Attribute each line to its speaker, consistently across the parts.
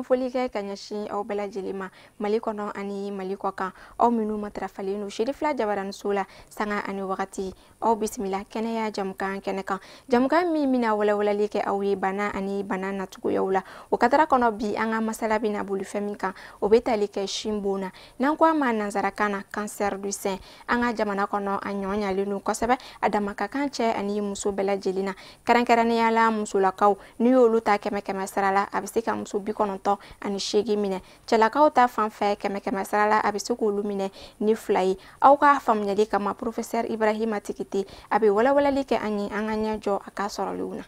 Speaker 1: Foli kɛ ka ɲɛsin aw bɛɛ lajɛlen ma Mali kɔnɔ ani Mali kɔ kan, aw minnu matarafalen don Seri fila jabaraniso la sanga ani wagati. Aw bisimila kɛnɛya jamukan kɛnɛ kan, jamukan min bɛna walawalali kɛ aw ye bana ani bana nacogoyaw la. O katara kɔnɔ bi, an ka masala bɛna boli fɛn min kan, o bɛ tali kɛ sin bon na, n'an ko a ma nanzarakan na cancer du sein. An ka jamana kɔnɔ, a ɲɔ ɲalen don kosɛbɛ, a dama ka kan cɛ ani muso bɛɛ lajɛlen na, kɛrɛnkɛrɛnnenya la musolakaw. N'i y'olu ta 100 100 sara la, a bɛ se ka muso 98 minɛ. Cɛlakaw ta fan fɛ, 100 100 sara la, a bɛ se k'olu minɛ ni 2 ye. Aw ka faamuyali kama, professeur Ibrahima Tikite, a bɛ walawalali kɛ an ye. An ka ɲɛ jɔ a ka sɔrɔlenw na.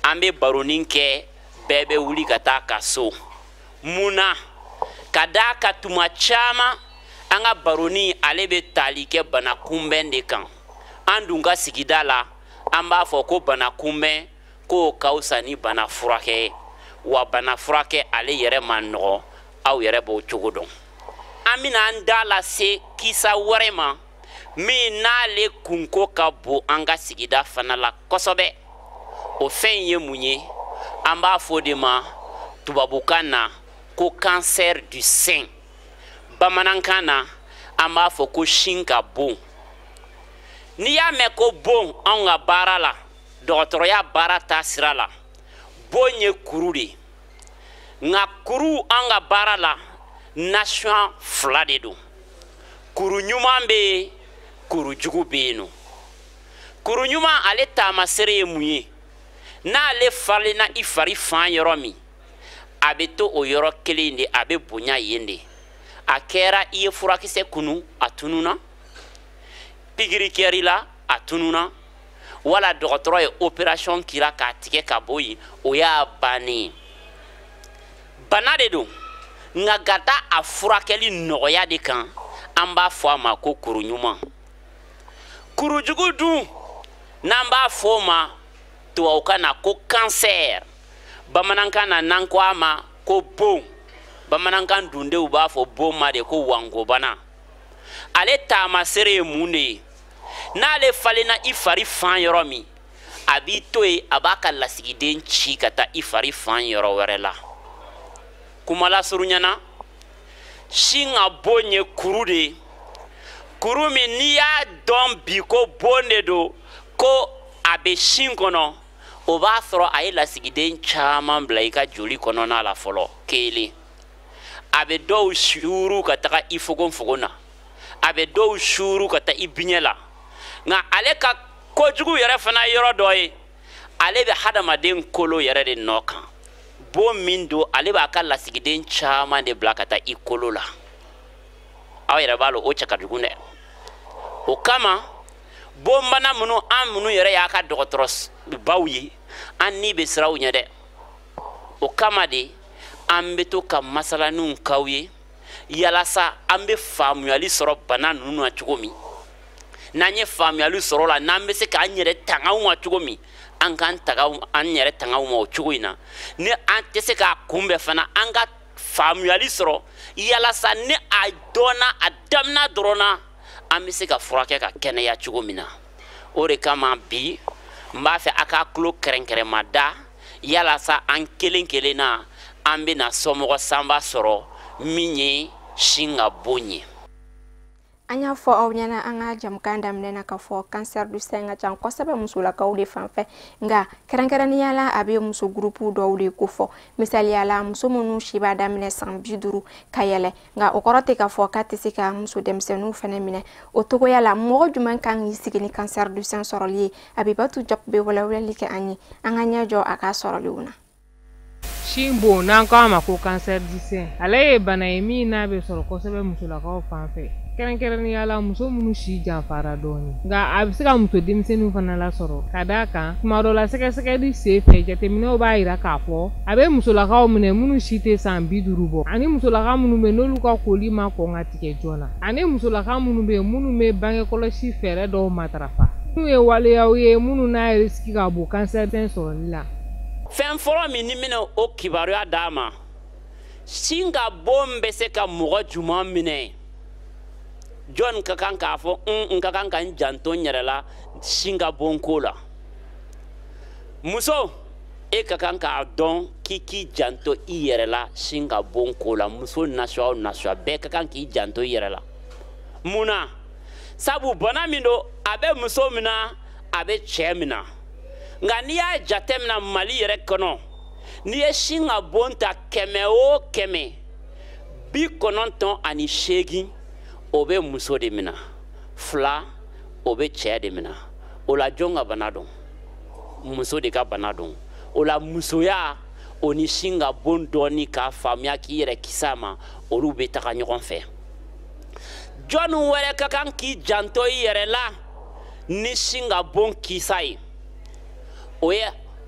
Speaker 2: An bɛ baronin kɛ, bɛɛ bɛ wuli ka taa ka so. Mun na? Ka d'a ka tuma caman, an ka baronin ale bɛ tali kɛ bana kunbɛn de kan. An dun ka sigida la, an b'a fɔ ko bana kunbɛn k'o ka fisa ni bana furakɛ ye. Wa bana furakɛ ale yɛrɛ man nɔgɔ, aw yɛrɛ b'o cogo dɔn. An bɛna an da lase kisa wɛrɛ ma min n'ale kunko ka bon an ka sigida fana la kosɛbɛ. O fɛn ye mun ye? An b'a fɔ o de ma tubabukan na ko cancer du sein, bamanankan na an b'a fɔ ko sin ka bon. N'i y'a mɛn ko bon, anw ka baara la, dɔgɔtɔrɔya baara ta sira la, bon ye kuru de ye. Nka kuru, an ka baara la, nasɔn fila de don. Kuru ɲuman bɛ yen, kuru jugu bɛ yen nɔ. Kuru ɲuman, ale taamasere ye mun ye? N'ale falenna i fari fan yɔrɔ min, a bɛ to o yɔrɔ kelen de, a bɛ bonya yen de. A kɛra i ye furakisɛ kunu, a tununa, pikiri kɛr'i la, a tununa, wala dɔgɔtɔrɔ ye opération k'i la k'a tigɛ ka bɔ yen, o y'a bannen ye. Bana de don, nka ka da a furakɛli nɔgɔya de kan, an b'a fɔ a ma ko kuru ɲuman. Kurujugu dun, n'an b'a fɔ o ma tubabukan na ko cancer, bamanankan na n'an ko a ma ko bon, bamanankan dundenw b'a fɔ bon ma de ko wangobana. Ale taamasere ye mun de ye? N'ale falenna i fari fan yɔrɔ min, a b'i to yen, a b'a ka lasigiden ci ka taa i fari fan yɔrɔ wɛrɛ la. Kuma lasurunya na, sin ka bon ye kuru de ye, kuru min n'i y'a dɔn bi ko bon de don, ko a bɛ sin kɔnɔ, o b'a sɔrɔ a ye lasigiden caman bila i ka joli kɔnɔna la fɔlɔ. Kelen, a bɛ dɔw suuru ka taga i fogonfogon na, a bɛ dɔw suuru ka taa i biɲɛ la. Nka ale ka kojugu yɛrɛ fana yɔrɔ dɔ ye, ale bɛ hadamaden kolo yɛrɛ de nɔ kan. Bon min don, ale b'a ka lasigiden caman de bila ka taa i kolo la. Aw yɛrɛ b'a lɔn o cɛ ka jugu dɛ. O kama bonbana minnu, an minnu yɛrɛ y'a ka dɔgɔtɔrɔbaw ye, an ni bɛ siran u ɲɛ dɛ. O kama de an bɛ to ka masalaniw k'aw ye, yalasa an bɛ faamuyali sɔrɔ bana ninnu na cogo min. N'an ye faamuyali sɔrɔ o la, n'an bɛ se k'an yɛrɛ tanga u ma cogo min, an k'an taga an yɛrɛ tanga u ma o cogo in na. Ni an tɛ se k'a kunbɛn fana, an ka faamuyali sɔrɔ yalasa ni a dɔnna a daminɛ dɔrɔn na, an bɛ se ka furakɛ ka kɛnɛya cogo min na. O de kama bi n b'a fɛ a k'a tulo kɛrɛnkɛrɛnma da, yalasa an kelen kelen na, an bɛna somɔgɔ sanba sɔrɔ min ye sin ka bon ye.
Speaker 1: An y'a fɔ aw ɲɛna an ka jamukan daminɛ na k'a fɔ cancer du sein ka ca kosɛbɛ musolakaw de fan fɛ, nka kɛrɛnkɛrɛnnenya la, a bɛ muso groupe dɔw de kofɔ. Misaliya la, muso minnu si b'a daminɛ san 50 ka yɛlɛ. Nka o kɔrɔ tɛ k'a fɔ k'a tɛ se ka muso denmisɛnninw fana minɛ. O togoya la, mɔgɔ jumɛn kan k'i sigi ni cancer du sein sɔrɔli ye? Abibatu Jɔp bɛ walawalali kɛ an ye. An ka ɲɛ jɔ a ka sɔrɔliw na.
Speaker 3: Sin bon, n'an ko a ma ko cancer du sein, ale ye bana ye min n'a bɛ sɔrɔ kosɛbɛ musolakaw fan fɛ, kɛrɛnkɛrɛnnenya la muso minnu si janfara dɔɔni. Nka a bɛ se ka muso denmisɛnninw fana lasɔrɔ, ka d'a kan tuma dɔ la, sɛgɛsɛgɛli sen fɛ, jateminɛw b'a yira k'a fɔ a bɛ musolakaw minɛ minnu si tɛ san 50 bɔ, ani musolaka minnu bɛ n'olu ka koli ma kɔn ka tigɛ joona, ani musolaka minnu bɛ minnu bɛ bangekɔlɔsi fɛɛrɛ dɔw matarafa, minnu ye waleyaw ye minnu n'a risque ka bon cancer sɔrɔli la.
Speaker 2: Fɛn fɔlɔ min ni bɛna o kibaruya d'a ma, sin ka bon bɛ se ka mɔgɔ jumɛn minɛ? Jɔn ka kan k'a fɔ n ka kan ka n janto n yɛrɛ la sin ka bon ko la? Muso E ka kan k'a dɔn k'i k'i janto i yɛrɛ la sin ka bon ko la. Muso nasuya o nasuya, bɛɛ ka kan k'i janto i yɛrɛ la. Mun na? Sabu bana min don, a bɛ muso min na, a bɛ cɛ min na. Nka n'i y'a jateminɛ Mali yɛrɛ kɔnɔ, n'i ye sin ka bon ta 100 o 100, 98 o bɛ muso de minɛ, 2 o bɛ cɛ de minɛ. O la jɔn ka bana don? Muso de ka bana don. O la musoya o ni sin ka bon dɔɔni k'a faamuya k'i yɛrɛ kisi a ma, olu bɛ taga ɲɔgɔn fɛ. Jɔnni wɛrɛ ka kan k'i janto i yɛrɛ la ni sin ka bon kisa ye? O ye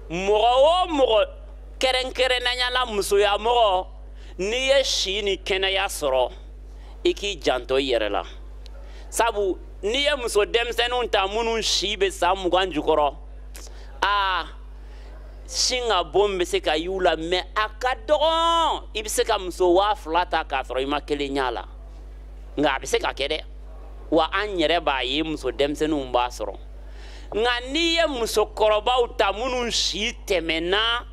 Speaker 2: mɔgɔ o mɔgɔ, kɛrɛnkɛrɛnnenya la musoya mɔgɔ, n'i ye si ni kɛnɛya sɔrɔ, i k'i janto i yɛrɛ la. Sabu n'i ye muso denmisɛnninw ta minnu si bɛ san 20 jukɔrɔ, aa, sin ka bon bɛ se ka y'u la, mɛ a ka dɔgɔn. I bɛ se ka muso 2000 ta k'a sɔrɔ i ma kelen ɲ'a la, nka a bɛ se ka kɛ dɛ. Wa an yɛrɛ b'a ye muso denmisɛnninw b'a sɔrɔ. Nka n'i ye musokɔrɔbaw ta minnu si tɛmɛna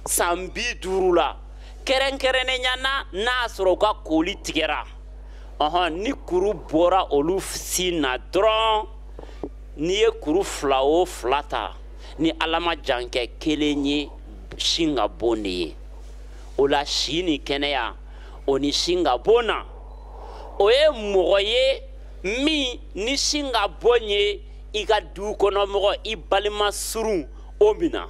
Speaker 2: san 50 la, kɛrɛnkɛrɛnnenya na n'a sɔrɔ u ka koli tigɛra, ɔhɔn, ni kuru bɔra olu sin na dɔrɔn, n'i ye kuru 2 o 2 ta, ni Ala ma jan kɛ, kelen ye sin ka bon de ye. O la si ni kɛnɛya o ni sin ka bon na, o ye mɔgɔ ye min ni sin ka bon ye i ka du kɔnɔ mɔgɔ, i balima surun o min na.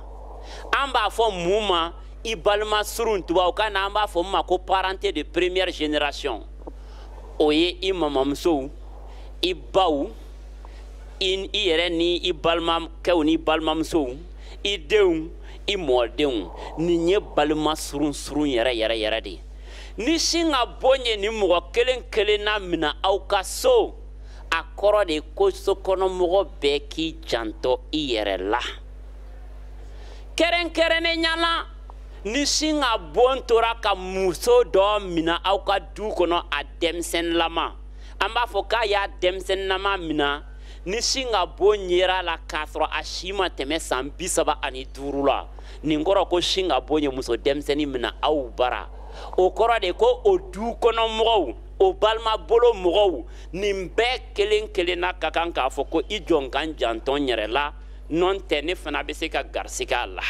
Speaker 2: An b'a fɔ mun ma i balima surun? Tubabukan na an b'a fɔ mun ma ko parenté de première génération. O ye i mamamusow, i baw, i yɛrɛ ni i balimakɛw ni balimamusow, i denw, i mɔdenw. Nin ye balima surun surun yɛrɛ yɛrɛ yɛrɛ de ye. Ni sin ka bon ye nin mɔgɔ kelen kelen na minɛ aw ka so, a kɔrɔ de ko sokɔnɔmɔgɔ bɛɛ k'i janto i yɛrɛ la. Kɛrɛnkɛrɛnnenya la, ni sin ka bon tora ka muso dɔ minɛ aw ka du kɔnɔ a denmisɛnninlama, an b'a fɔ k'a y'a denmisɛnninlama minɛ, ni sin ka bon yera a la k'a sɔrɔ a si ma tɛmɛ san 35 la, nin kɔrɔ ko sin ka bon ye muso denmisɛnnin minɛ aw bara. O kɔrɔ de ko o du kɔnɔ mɔgɔw, o balima bolo mɔgɔw, nin bɛɛ kelen kelenna ka kan k'a fɔ ko i jɔ n ka n janto n yɛrɛ la, n'o tɛ ne fana bɛ se ka garisigɛ a la.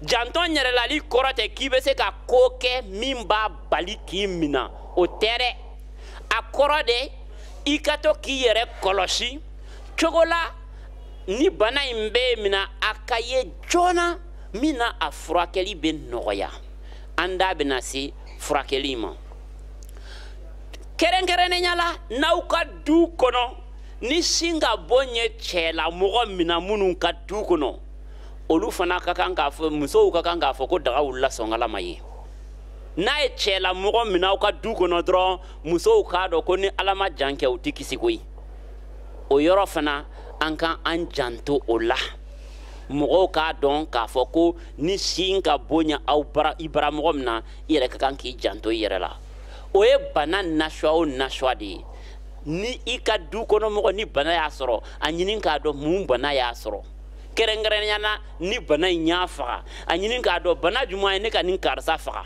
Speaker 2: Janto n yɛrɛ lali kɔrɔ tɛ k'i bɛ se ka ko kɛ min b'a bali k'i minɛ, o tɛ dɛ. A kɔrɔ de i ka to k'i yɛrɛ kɔlɔsi cogo la ni bana in bɛ minɛ a ka ye joona min na a furakɛli bɛ nɔgɔya. An da bɛna se furakɛli ma. Kɛrɛnkɛrɛnnenya la, n'aw ka du kɔnɔ ni sin ka bon ye cɛlamɔgɔ minɛ minnu ka du kɔnɔ, olu fana ka kan k'a fɔ, musow ka kan k'a fɔ ko daga wulila sɔnkala ma ye. N'a ye cɛlamɔgɔ minɛ aw ka du kɔnɔ dɔrɔn, musow k'a dɔn ko ni Ala ma jan kɛ, u tɛ kisi koyi. O yɔrɔ fana an ka an janto o la. Mɔgɔw k'a dɔn k'a fɔ ko ni sin ka bon ye aw bara, i baramɔgɔ min na, i yɛrɛ ka kan k'i janto i yɛrɛ la. O ye bana nasuya o nasuya de ye. Ni i ka du kɔnɔ mɔgɔ ni bana y'a sɔrɔ, a ɲini k'a dɔn mun bana y'a sɔrɔ. Kɛrɛnkɛrɛnnenya la, ni bana in y'a faga, a ɲini k'a dɔn bana jumɛn ye ne ka nin karisa faga.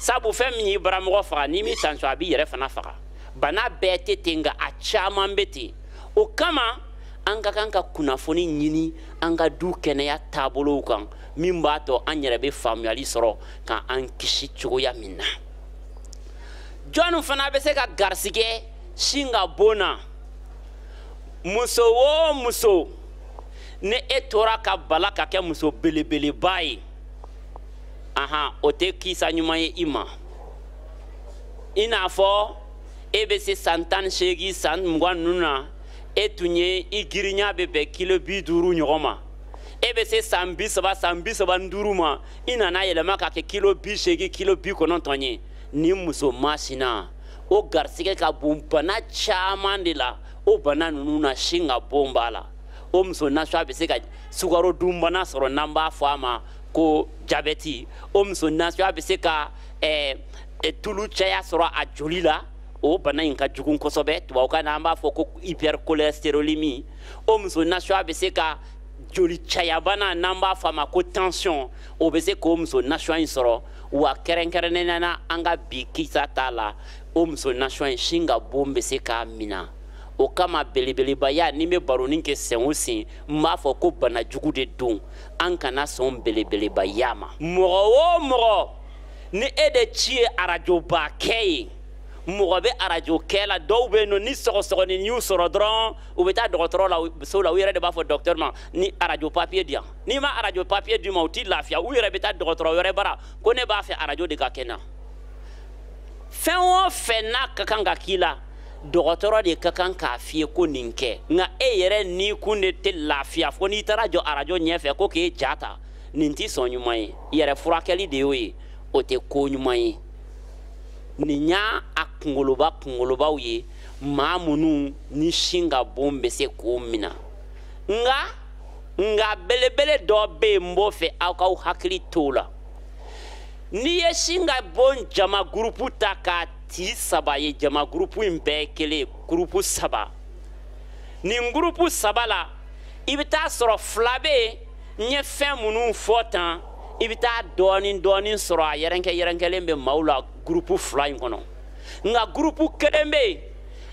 Speaker 2: Sabu fɛn min y'i baramɔgɔ faga, n'i m'i tanso, a b'i yɛrɛ fana faga. Bana bɛɛ tɛ ten, nka a caman bɛ ten. O kama an ka kan ka kunnafoni ɲini an ka du kɛnɛya taabolow kan, min b'a to an yɛrɛ bɛ faamuyali sɔrɔ ka an kisi cogoya min na. Jɔnni fana bɛ se ka garisigɛ sin ka bon na? Muso o muso, ni e tora ka bala ka kɛ muso belebeleba ye, ahan, o tɛ kisa ɲuman ye i ma. I n'a fɔ e bɛ se san 18, san 20 ninnu na, e tun ye i girinya bɛ bɛn kilo 50 ɲɔgɔn ma. E bɛ se san 30, san 35 ma, i nana yɛlɛma ka kɛ kilo 80, kilo 90 ye. Ni muso masina, o garisigɛ ka bon bana caman de la. O bana ninnu na, sin ka bon b'a la. O muso nasuya bɛ se ka sukarodunbana sɔrɔ, n'an b'a fɔ a ma ko jabɛti. O muso nasuya bɛ se ka tulu caya sɔrɔ a joli la. O bana in ka jugu kosɛbɛ, tubabukan na an b'a fɔ ko hypercholestérolémie. O muso nasuya bɛ se ka Joli cayabana n'an b'a fɔ a ma ko tension, o bɛ se k'o muso nasɔn in sɔrɔ. Wa kɛrɛnkɛrɛnnenya la, an ka bi kisa t'a la, o muso nasɔn in sin ka bon bɛ se k'a minɛ. O kama belebelebaya, ni n bɛ baronin kɛ sen o sen, n b'a fɔ ko bana jugu de don, an kana sɔn belebelebaya ma. Mɔgɔ o mɔgɔ ni e de ci ye arajoba kɛ ye, mɔgɔ bɛ arajo kɛ la, dɔw bɛ yen nɔ, ni sɔgɔsɔgɔni y'u sɔrɔ dɔrɔn, u bɛ taa dɔgɔtɔrɔ la so la, u yɛrɛ de b'a fɔ dɔgɔtɔrɔ ma ni arajo papiye di yan. N'i ma arajo papiye d'u ma, u t'i lafiya. U yɛrɛ bɛ taa dɔgɔtɔrɔ wɛrɛ bara ko ne b'a fɛ arajo de ka kɛ n na. Fɛn o fɛn n'a ka kan ka k'i la, dɔgɔtɔrɔ de ka kan k'a f'i ye ko nin kɛ. Nka e yɛrɛ ni kun de tɛ lafiya fo n'i taara jɔ arajo ɲɛfɛ ko k'e ja ta. Nin tɛ sɔn ɲuman ye, yɛrɛ furakɛli de y'o ye, o tɛ ko ɲuman ye. Nin y'a a kunkoloba kunkolobaw ye, maa minnu ni sin ka bon bɛ se k'o minɛ. Nka belebele dɔ bɛ yen, n b'o fɛ aw k'aw hakili t'o la. N'i ye sin ka bon jama gurupu ta k'a ti saba ye, jama gurupu in bɛɛ kelen, gurupu saba. Nin gurupu saba la, i bɛ taa sɔrɔ fila bɛ yen, n ye fɛn minnu fɔ tan, i bɛ taa dɔɔnin dɔɔnin sɔrɔ a yɛrɛnkɛ yɛrɛnkɛlen bɛ maaw la gurupu fila in kɔnɔ. Nka gurupu kelen bɛ yen,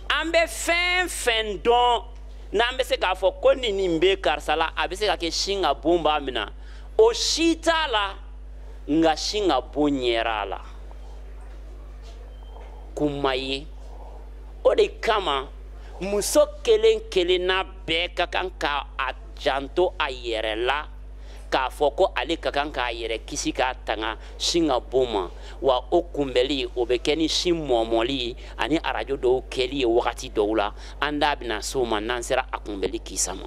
Speaker 2: an bɛ fɛn fɛn dɔn n'an bɛ se k'a fɔ ko nin bɛ karisa la, a bɛ se ka kɛ sin ka bon b'a minɛ, o si t'a la, nka sin ka bon ɲɛra a la kuma ye. O de kama muso kelen kelenna bɛɛ ka kan ka a janto a yɛrɛ la, k'a fɔ ko ale ka kan k'a yɛrɛ kisi k'a tanga sin ka bon ma. Wa o kunbɛli, o bɛ kɛ ni sin mɔmɔli ani arajo dɔw kɛli ye wagati dɔw la. An da bɛna s'o ma n'an sera a kunbɛli kisa ma.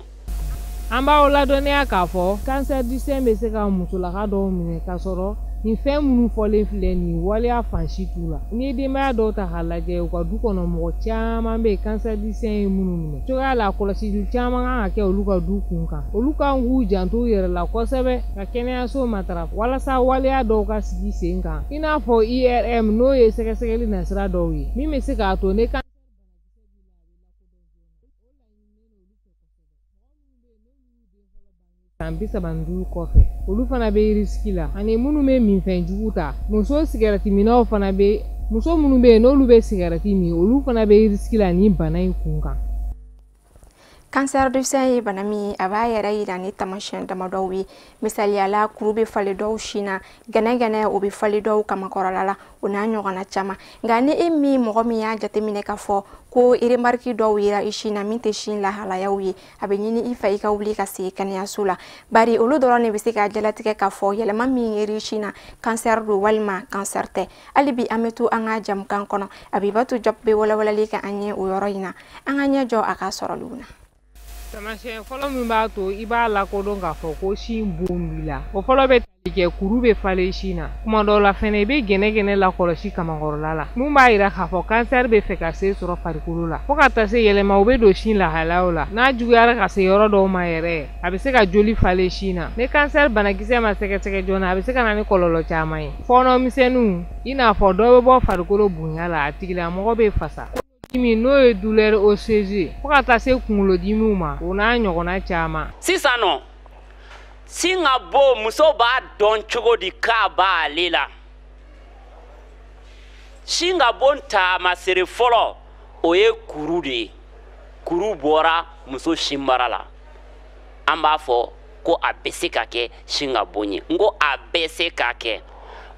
Speaker 3: An b'aw ladɔnniya k'a fɔ cancer du sein bɛ se ka musolaka dɔw minɛ k'a sɔrɔ nin fɛn minnu fɔlen filɛ nin waleya fan si t'u la. N'i ye denbaya dɔw ta k'a lajɛ, u ka du kɔnɔ mɔgɔ caman bɛ yen cancer du sein ye minnu minɛ. Cogoya la, kɔlɔsili caman kan ka kɛ olu ka du kun kan. Olu kan k'u janto u yɛrɛ la kosɛbɛ ka kɛnɛyaso matarafa walasa waleya dɔw ka sigi sen kan, i n'a fɔ IRM, n'o ye sɛgɛsɛgɛli nasira dɔw ye min bɛ se k'a to ne kan san 35 kɔfɛ, olu fana bɛ risque la. Ani minnu bɛ minfɛn jugu ta, muso sigɛrɛtiminnaw fana bɛ, muso minnu bɛ yen n'olu bɛ sigɛrɛti min, olu fana bɛ risque la nin bana in kun kan.
Speaker 1: Cancer du sein ye bana min ye, a b'a yɛrɛ yira ni taamasiyɛn damadɔw ye. Misaliya la, kuru bɛ falen dɔw sin na, gɛnɛgɛnɛ o bɛ falen dɔw kamakɔrɔla la, o n'a ɲɔgɔnna caman. Nka ni e min mɔgɔ min y'a jateminɛ k'a fɔ ko remarque dɔw yera i sin na min tɛ sin lahalayaw ye, a bɛ ɲini i fɛ i ka wuli ka se kɛnɛyaso la, bari olu dɔrɔn de bɛ se ka jalatigɛ k'a fɔ yɛlɛma min yer'i sin na, cancer don walima cancer tɛ. Hali bi an bɛ to an ka jamukan kɔnɔ, Abibatu Jɔp bɛ walawalali kɛ an ye o yɔrɔ in na. An ka ɲɛ jɔ a ka sɔrɔliw na.
Speaker 3: Taamasiyɛn fɔlɔ min b'a to i b'a lakodɔn k'a fɔ ko sin bon b'i la, o fɔlɔ bɛ tali kɛ kuru bɛ falen sin na. Kuma dɔw la fɛnɛ, i bɛ gɛnɛgɛnɛ lakɔlɔsi kamakɔrɔla la, mun b'a yira k'a fɔ kansɛri bɛ fɛ ka se sɔrɔ farikolo la, fo ka taa se yɛlɛmaw bɛ don sin lahalayaw la. N'a juguyara ka se yɔrɔ dɔw ma yɛrɛ, a bɛ se ka joli falen sin na. Ni kansɛri banakisɛ ma sɛgɛsɛgɛ joona, a bɛ se ka na ni kɔlɔlɔ caman ye. Fɔɔnɔ misɛnninw, i n'a fɔ dɔ bɛ bɔ farikolo bonya la, a tigilamɔgɔ bɛ fasa dimi, n'o ye douleur osseuse ye, fo ka taa se kunkolodimiw ma, o n'a ɲɔgɔnna caman.
Speaker 2: Sisan nɔ, sin ka bon, muso b'a dɔn cogo di k'a b'ale la? Sin ka bon taamasere fɔlɔ, o ye kuru de ye. Kuru bɔra muso sinbara la, an b'a fɔ ko a bɛ se ka kɛ sin ka bon ye. N ko a bɛ se ka kɛ.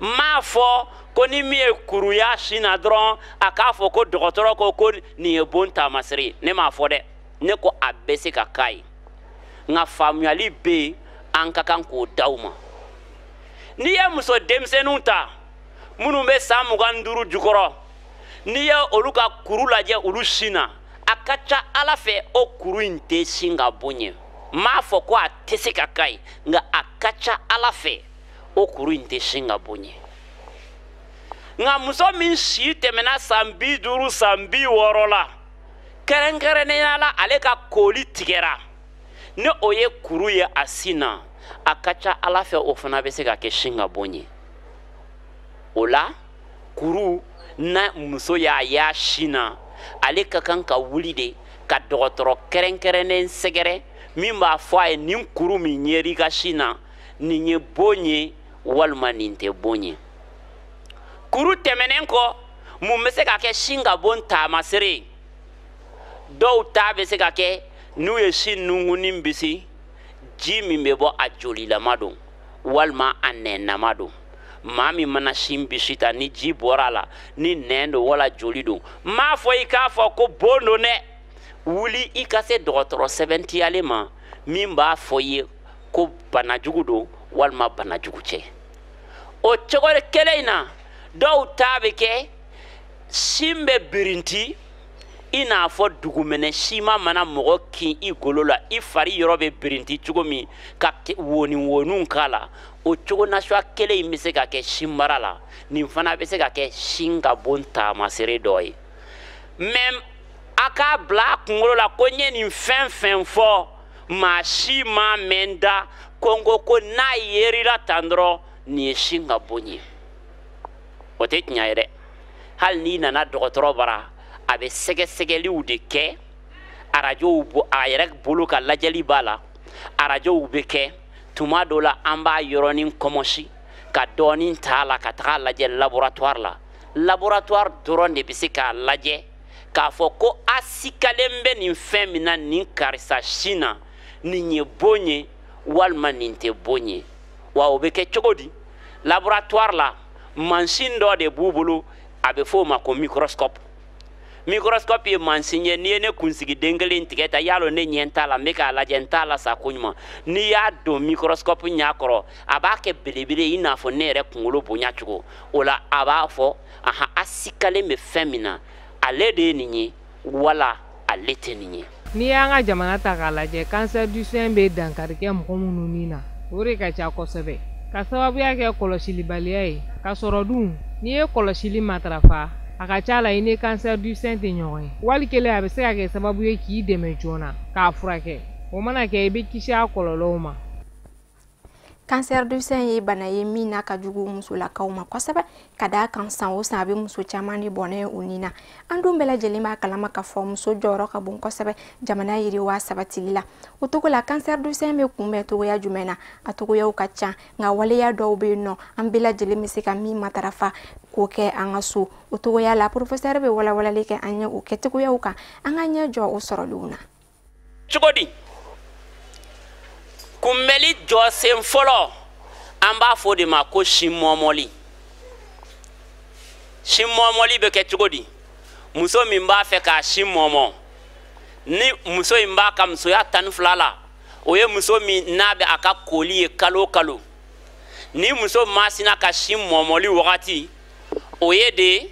Speaker 2: N m'a fɔ ko ni min ye kuruya sin na dɔrɔn, a k'a fɔ ko dɔgɔtɔrɔ ko ko nin ye bon taamasere ye. Ne m'a fɔ dɛ, ne ko a bɛ se ka k'a ye. Nka faamuyali bɛ yen, an ka kan k'o d'aw ma. N'i ye muso denmisɛnninw ta minnu bɛ san 25 jukɔrɔ, n'i ye olu ka kuru lajɛ olu sin na, a ka ca Ala fɛ o kuru in tɛ sin ka bon ye. N m'a fɔ ko a tɛ se ka k'a ye, nka a ka ca Ala fɛ o kuru in tɛ sin ka bon ye. Nka muso min si tɛmɛna san 50, san 60 la, kɛrɛnkɛrɛnnenya la ale ka koli tigɛra, ni o ye kuru ye a sin na, a ka ca Ala fɛ o fana bɛ se ka kɛ sin ka bon ye. O la kuru, na muso y'a ye a sin na, ale ka kan ka wuli de ka dɔgɔtɔrɔ kɛrɛnkɛrɛnnen sɛgɛrɛ. min b'a fɔ a ye nin kuru min yer'i ka sin na, nin ye bon ye walima nin tɛ bon ye. Kuru tɛmɛnen kɔ, mun bɛ se ka kɛ sin ka bon taamasere ye? Dɔw ta bɛ se ka kɛ n'u ye sin nunkunnin bisi, ji min bɛ bɔ a jolilama don walima a nɛnama don. Maa min mana sin bisi ta ni ji bɔra a la, ni nɛn don wala joli don, n m'a fɔ i k'a fɔ ko bon don dɛ. Wuli i ka se dɔgɔtɔrɔ sɛbɛntiyalen ma min b'a fɔ i ye ko banajugu don walima banajugu cɛ. O cogo kelen in na, dɔw ta bɛ kɛ sin bɛ birinti, i n'a fɔ dugumɛnɛ siman mana mɔgɔ kin i golo la, i fari yɔrɔ bɛ birinti cogo min ka woni woniw k'a la, o cogo nasuya kelen in bɛ se ka kɛ sinbara la. Nin fana bɛ se ka kɛ sin ka bon taamasere dɔ ye. Mɛ a k'a bila a kunkolo la ko n ye nin fɛn fɛn fɔ, maa si ma mɛn da ko n ko ko n'a yerila tan dɔrɔn nin ye sin ka bon ye. O tɛ tiɲɛ ye dɛ. Hali n'i nana dɔgɔtɔrɔ bara, a bɛ sɛgɛsɛgɛliw de kɛ, arajow a yɛrɛ bolo ka lajɛli b'a la, arajow bɛ kɛ. Tuma dɔ la an b'a yɔrɔnin kɔmɔsi ka dɔɔnin t'a la ka taga lajɛ laboratoire la. Laboratoire dɔrɔn de bɛ se k'a lajɛ k'a fɔ ko a sikalen bɛ nin fɛn min na nin karisa sin na, nin ye bon ye walima nin tɛ bon ye. Wa o bɛ kɛ cogo di? Laboratoire la, mansin dɔ de b'u bolo, a bɛ f'o ma ko microscope. Microscope ye mansin ye, n'i ye ne kunsigi den kelen tigɛ ta, y'a lɔn ne ɲɛ t'a la, n bɛ k'a lajɛ n t'a la sa koɲuman. N'i y'a don microscope ɲɛ kɔrɔ, a b'a kɛ belebele i n'a fɔ ne yɛrɛ kunkolo bonya cogo. O la a b'a fɔ ahan, a sikalen bɛ fɛn min na, ale de ye nin ye wala ale tɛ nin ye.
Speaker 3: N'i y'an ka jamana ta k'a lajɛ, cancer du sein bɛ dankari kɛ mɔgɔ minnu ni na, o de ka ca kosɛbɛ, ka sababuya kɛ kɔlɔsilibaliya ye. Ka sɔrɔ dun, n'i ye kɔlɔsili matarafa, a ka ca la i ni cancer du sein tɛ ɲɔgɔn ye. Wali kelen a bɛ se ka kɛ sababu ye k'i dɛmɛ joona k'a furakɛ. O mana kɛ, i bɛ kisi a kɔlɔlɔw ma.
Speaker 1: Cancer du sein ye bana ye min n'a ka jugu musolakaw ma kosɛbɛ, ka d'a kan san o san a bɛ muso caman de bɔnɛ u ni na. An dun bɛɛ lajɛlen b'a kalama k'a fɔ muso jɔyɔrɔ ka bon kosɛbɛ jamana yiriwa sabatili la. O togo la, cancer du sein bɛ kunbɛn togoya jumɛn na? A togoyaw ka ca, nka waleya dɔw bɛ yen nɔ an bɛɛ lajɛlen bɛ se ka min matarafa k'o kɛ an ka so. O togoya la, professeur bɛ walawalali kɛ an ye o kɛcogoyaw kan, an ka ɲɛ jɔ o sɔrɔliw na.
Speaker 2: Cogo di? Kunbɛli jɔsen fɔlɔ, an b'a fɔ o de ma ko sin mɔmɔli. Sin mɔmɔli bɛ kɛ cogo di? Muso min b'a fɛ k'a sin mɔmɔ, ni muso in b'a ka musoya 12 la, o ye muso min n'a bɛ a ka koli ye kalo o kalo. Ni muso masina ka sin mɔmɔli wagati, o ye de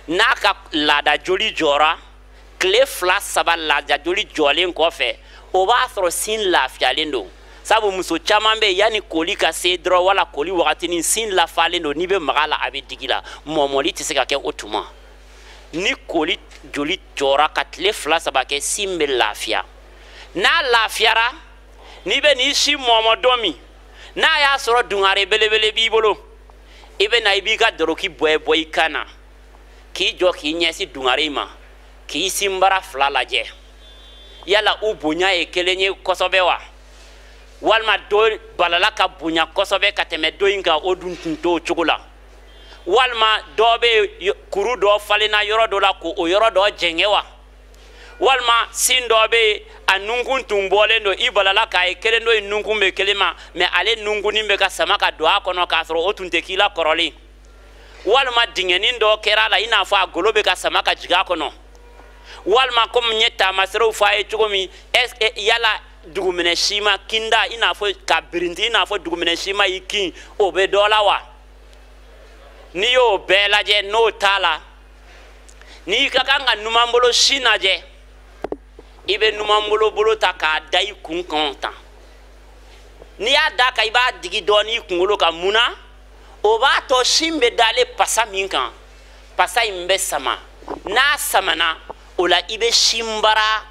Speaker 2: n'a ka laada joli jɔra, tile 2 3 laada joli jɔlen kɔfɛ, o b'a sɔrɔ sin lafiyalen don. Sabu muso caman bɛ yen, yanni koli ka se dɔrɔn wala koli wagatinin, sin lafalen don, n'i bɛ maga a la a bɛ digi la, mɔmɔli tɛ se ka kɛ o tuma. Ni koli joli jɔra ka tile 2 3 kɛ, sin bɛ lafiya. N'a lafiyara, n'i bɛ n'i sin mɔmɔ don min, n'a y'a sɔrɔ dungare belebele b'i bolo, i bɛ na i b'i ka dɔrɔki bɔ bɔ i kan na, k'i jɔ k'i ɲɛsin dungare in ma, k'i sinbara 2 lajɛ. Yala u bonya ye kelen ye kosɛbɛ wa? Walima dɔ balala ka bonya kosɛbɛ ka tɛmɛ dɔ in kan, o dun tun t'o cogo la. Walima dɔ bɛ kuru dɔ falenna yɔrɔ dɔ la k'o yɔrɔ dɔ jɛngɛ wa? Walima sin dɔ bɛ yen, a nunkun tun bɔlen don, i balala k'a ye kelen dɔ in nunkun bɛ kelen ma, mɛ ale nunkunnin bɛ ka sama ka don a kɔnɔ k'a sɔrɔ o tun tɛ k'i la kɔrɔlen. Walima dingɛnin dɔ kɛra a la, i n'a fɔ a golo bɛ ka sama ka jigin a kɔnɔ. Walima komi n ye taamaserew fɔ a ye cogo min, est-ce que yala dugumɛnɛ siman kinda, i n'a fɔ ka birinti, i n'a fɔ dugumɛnɛ siman y'i kin, o bɛ dɔ la wa? N'i y'o bɛɛ lajɛ n'o t'a la, n'i ka kan ka numanbolo sin lajɛ, i bɛ numanbolo bolo ta k'a da i kun kan tan. N'i y'a da kan, i b'a digi dɔɔnin i kunkolo kan. Mun na? O b'a to sin bɛ dalen pasa min kan, pasa in bɛ sama. N'a samana, o la i bɛ sinbara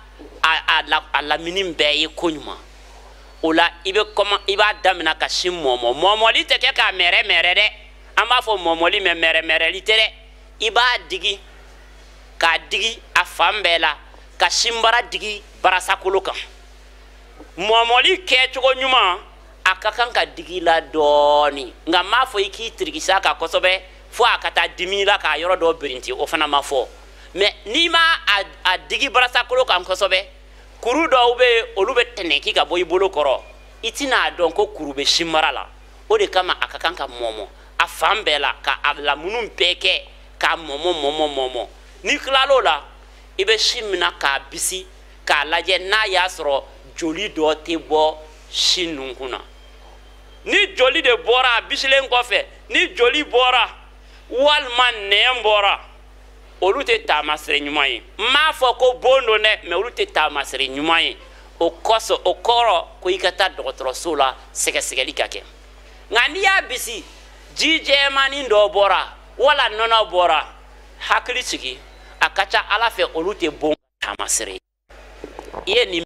Speaker 2: a lamini bɛɛ ye koɲuman. O la i bɛ kɔma, i b'a daminɛ ka sin mɔmɔ. Mɔmɔli tɛ kɛ k'a mɛrɛ mɛrɛ dɛ. An b'a fɔ mɔmɔli, mɛ mɛrɛ mɛrɛli tɛ dɛ. I b'a digi k'a digi a fan bɛɛ la, ka sinbara digi barasakolo kan. Mɔmɔli kɛcogo ɲuman, a ka kan ka digi la dɔɔni, nka n m'a fɔ i k'i tirikisa kan kosɛbɛ fo a ka taa dimi la k'a yɔrɔ dɔ birinti, o fana ma fɔ. Mɛ n'i ma a digi barasakolo kan kosɛbɛ, kuru dɔw bɛ yen, olu bɛ tɛnɛki ka bɔ i bolo kɔrɔ, i tɛna dɔn ko kuru bɛ sinbara la. O de kama a ka kan ka mɔmɔ a fan bɛɛ la, ka a lamunu bɛɛ kɛ k'a mɔmɔ mɔmɔ mɔmɔ. N'i tilal'o la, i bɛ sin minɛ k'a bisi k'a lajɛ n'a y'a sɔrɔ joli dɔ tɛ bɔ sin nunkun na. Ni joli de bɔra a bisilen kɔfɛ, ni joli bɔra walima nɛn bɔra, olu tɛ taamasere ɲuman ye. N m'a fɔ ko bon don dɛ, mɛ olu tɛ taamasere ɲuman ye. O kosɔn, o kɔrɔ ko i ka taa dɔgɔtɔrɔso la, sɛgɛsɛgɛli ka kɛ. Nka n'i y'a bisi, ji jɛmanin dɔ bɔra wala nɔnɔ bɔra, hakili sigi, a ka ca Ala fɛ olu tɛ bon taamasere ye. I ye nin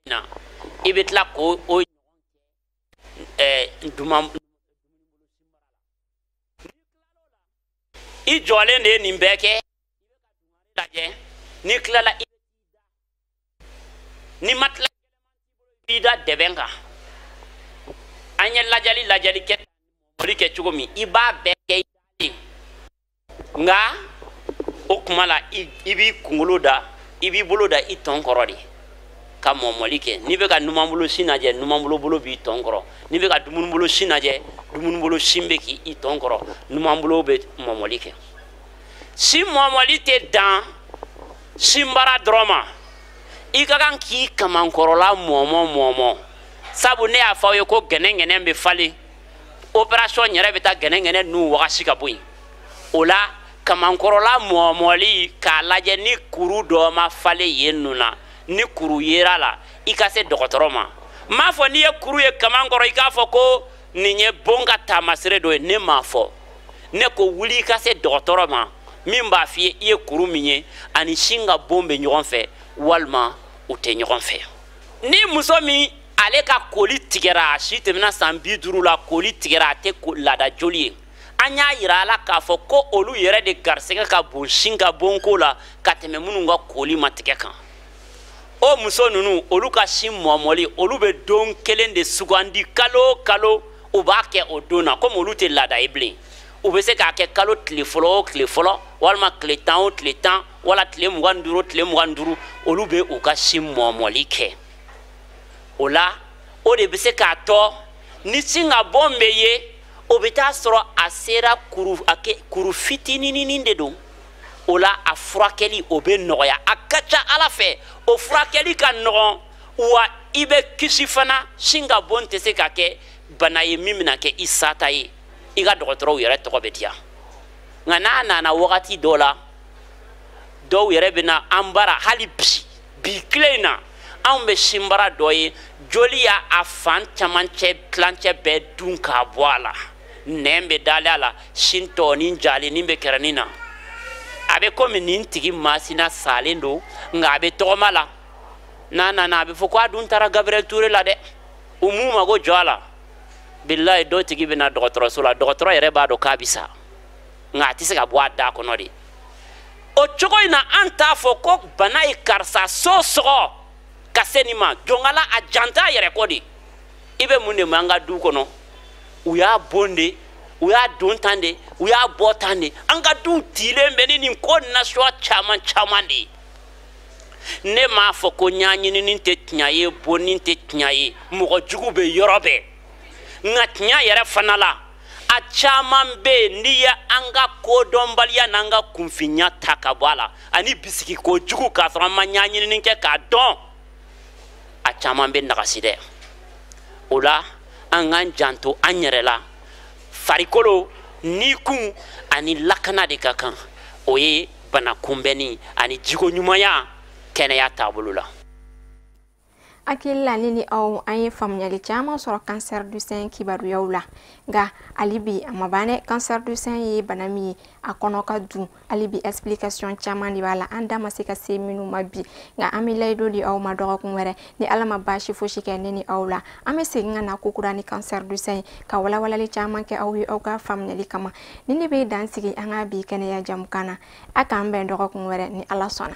Speaker 2: na, i bɛ tila k'o o duman i jɔlen de ye nin bɛɛ kɛ lajɛ. N'i tilala, n'i ma tila, i b'i da dɛbɛn kan. An ye lajɛli kɛ, mɔli kɛ cogo min, i b'a bɛɛ kɛ i nka o kuma la, i b'i kunkolo da, i b'i bolo da i tɔn kɔrɔ de ka mɔmɔli kɛ. N'i bɛ ka numanbolo sin lajɛ, numanbolo bolo b'i tɔn kɔrɔ. N'i bɛ ka dumunibolo sin lajɛ, dumunibolo sin bɛ k'i tɔn kɔrɔ, numanbolo bɛ mɔmɔli kɛ. Sin mɔmɔli tɛ dan sinbara dɔrɔn ma, i ka kan k'i kamankɔrɔla mɔmɔ mɔmɔ. Sabu ne y'a fɔ aw ye ko gɛnɛgɛnɛ bɛ falen, opération yɛrɛ bɛ taa gɛnɛgɛnɛ ninnu wagasi ka bɔ yen. O la, kamankɔrɔla mɔmɔli k'a lajɛ ni kuru dɔ ma falen yen nɔ na, ni kuru yera la, i ka se dɔgɔtɔrɔ ma. N m'a fɔ n'i ye kuru ye kaman kɔrɔ, i k'a fɔ ko nin ye bon ka taamasere dɔ ye. Ne m'a fɔ. Ne ko wuli i ka se dɔgɔtɔrɔ ma min b'a f'i ye i ye kuru min ye ani sin ka bon bɛ ɲɔgɔn fɛ walima u tɛ ɲɔgɔn fɛ. Ni muso min ale ka koli tigɛra, a si tɛmɛna san 50 la, koli tigɛra, a tɛ laada joli ye, an y'a yira a la k'a fɔ ko olu yɛrɛ de garisɛgɛ ka bon sin ka bonko la ka tɛmɛ minnu ka koli ma tigɛ kan. O muso ninnu, olu ka sin mɔmɔli, olu bɛ don kelen de sugandi kalo o kalo, u b'a kɛ o don na. Komi olu tɛ laada ye bilen, u bɛ se k'a kɛ kalo tile fɔlɔ o tile fɔlɔ, walima tile 10 o tile 10, wala tile 25 o tile 25, olu bɛ u ka sin mɔmɔli kɛ. O la, o de bɛ se k'a tɔ ni sin ka bɔn bɛ ye, o bɛ taa sɔrɔ a sera kuru, a kɛ kuru fitinininin de don. O la, a furakɛli o bɛ nɔgɔya, a ka ca Ala fɛ o furakɛli ka nɔgɔn, wa i bɛ kisi fana. Sin ka bon tɛ se ka kɛ bana ye min bɛna kɛ i sata ye, i ka dɔgɔtɔrɔw yɛrɛ tɔgɔ bɛ diya. Nka n'a nana wagati dɔ la, dɔw yɛrɛ bɛ na an bara hali bi bi tile in na, anw bɛ sinbara dɔ ye, joli y'a a fan camancɛ tilancɛ bɛɛ dun k'a bɔ a la, nɛn bɛ dalen a la, sin tɔɔnin jalennin bɛ kɛrɛnin na. A bɛ komi nin tigi masina salen don, nka a bɛ tɔgɔma la. N'a nana, a bɛ fɔ ko a dun taara Gabriel Touré la dɛ, u m'u mago jɔ a la. Bilayi, dɔ tigi bɛ na dɔgɔtɔrɔso la, dɔgɔtɔrɔ yɛrɛ b'a dɔn k'a bɛ sa, nka a tɛ se ka bɔ a da kɔnɔ de. O cogo in na, an t'a fɔ ko bana ye karisa so sɔgɔ ka se nin ma. Jɔnkala a janta yɛrɛ kɔ de. I bɛ mun de ma an ka du kɔnɔ? U y'a bon de, u y'a don tan de, u y'a bɔ tan de. An ka duw tilen bɛ ni nin ko nasuya caman caman de ye. Ne m'a fɔ ko ɲaɲinini tɛ tiɲɛ ye, bonni tɛ tiɲɛ ye, mɔgɔ jugu bɛ yɔrɔ bɛɛ. Nka tiɲɛ yɛrɛ fana la, a caman bɛ yen, n'i ye an ka kodɔnbaliya n'an ka kunfinya ta ka bɔ a la, ani bisigi kojugu k'a sɔrɔ an ma ɲaɲinini kɛ k'a dɔn, a caman bɛ nagasi dɛ. O la, an k'an janto an yɛrɛ la. Farikolo ni kun ani lakana de ka kan, o ye bana kunbɛnni ani jiko ɲumanya kɛnɛya taabolo la.
Speaker 1: Hakili la, ne ni aw, an ye faamuyali caman sɔrɔ cancer du sein kibaruyaw la. Nka hali bi a ma ban dɛ. Cancer du sein ye bana min ye, a kɔnɔ ka dun. Hali bi explication caman de b'a la, an da ma se ka se minnu ma bi. Nka an bɛ layidu di aw ma, dɔgɔkun wɛrɛ, ni Ala ma baasi fosi kɛ ne ni aw la, an bɛ segin ka na kokura ni cancer du sein ka walawalali caman kɛ aw ye aw ka faamuyali kama. Ni ne bɛ dan sigi an ka bi kɛnɛya jamukan na, a k'an bɛn dɔgɔkun wɛrɛ ni Ala sɔnna.